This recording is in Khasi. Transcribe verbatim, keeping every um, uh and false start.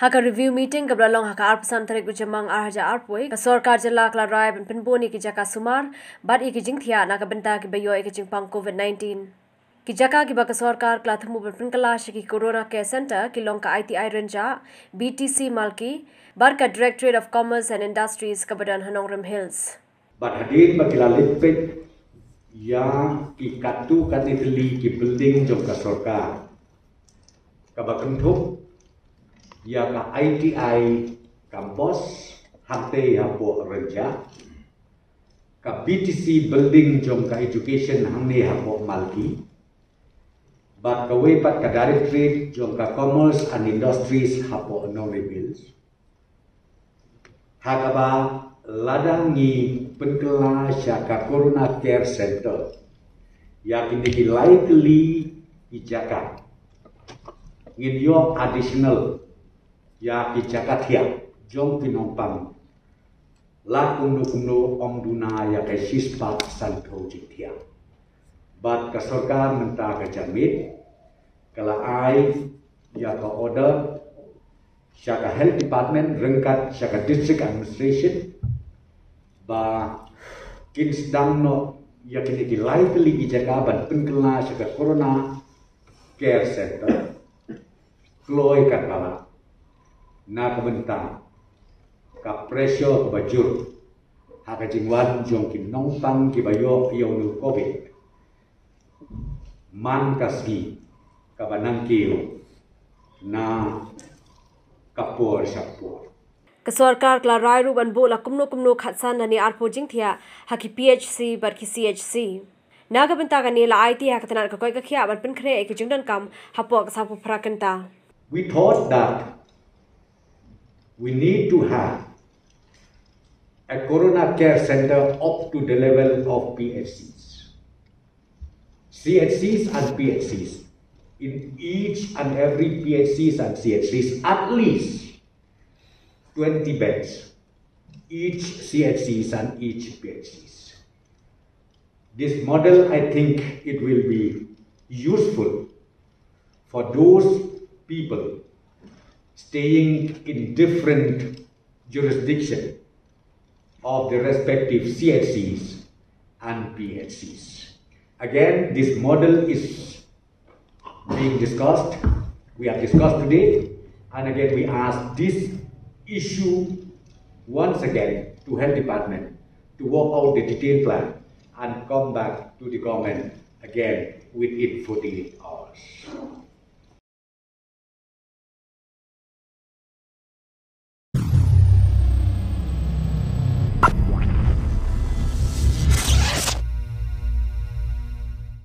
Ha ka review meeting kaba la long ha ka arphew san tarik u Jymmang ar hajar arphew, ka sorkar jylla ka la rai ban pynbun ïa ki jaka sumar bad ïa ki jingthiah na ka bynta kiba ïoh ïa ka jingpang COVID nineteen. Ki jaka kiba ka sorkar ka la thmu ban pynkylla sha ki Corona Care Centre ki long ka I T I Rynjah, B T C Malki bad ka Directorate of Commerce and Industries kaba don ha Nongrim Hills. Bad hadien ba ki la leit peit ïa ki katto katne tylli ki building jong ka sorkar, kaba kynthup ïa ka I T I campus hangtei hapoh Rynjah, ka B T C building jong ka education hangne hapoh Malki, bad kawei pat ka Directorate jong ka Commerce and Industries hapoh Nongrim Hills. Ha kaba lada ngi pynkylla sha ka Corona Care Centre ïa kine ki lai tylli ki jaka, ngin ïoh additional ïa ki jaka thiah jong ki nongpang la kumno kumno ym duna ïa ka shispah sanphew jingthiah. Bad ka sorkar mynta ka janmiet ka la ai ïa ka order sha ka Health Department ryngkat sha ka District Administration ba kin sdang noh ïa kine ki lai tylli ki jaka ban pynkylla sha ka Corona Care Centre kloi katba lah, na ka bynta ka pressure kaba jur ha ka jingwan jong ki nongpang kiba ïoh ïa une u COVID man ka sngi kaba nangkiew na ka por sha ka por. Ka sorkar ka la rai ruh ban buh la kumno kumno khatsan lane arphew jingthiah ha ki P H C bad ki C H C. Na ka bynta kane la aiti ha ka tnat ka koit ka khiah ban pynkhreh ïa ki jingdonkam hapoh ka sawphew phra kynta. We thought that we need to have a Corona Care Centre up to the level of P H Cs, C H Cs and P H Cs. In each and every P H Cs and C H Cs, at least twenty beds, each C H Cs and each P H Cs. This model, I think, it will be useful for those people staying in different jurisdiction of the respective C H Cs and P H Cs. Again, this model is being discussed. We have discussed today, and again, we ask this issue once again to Health Department to work out the detailed plan and come back to the government again within forty-eight hours.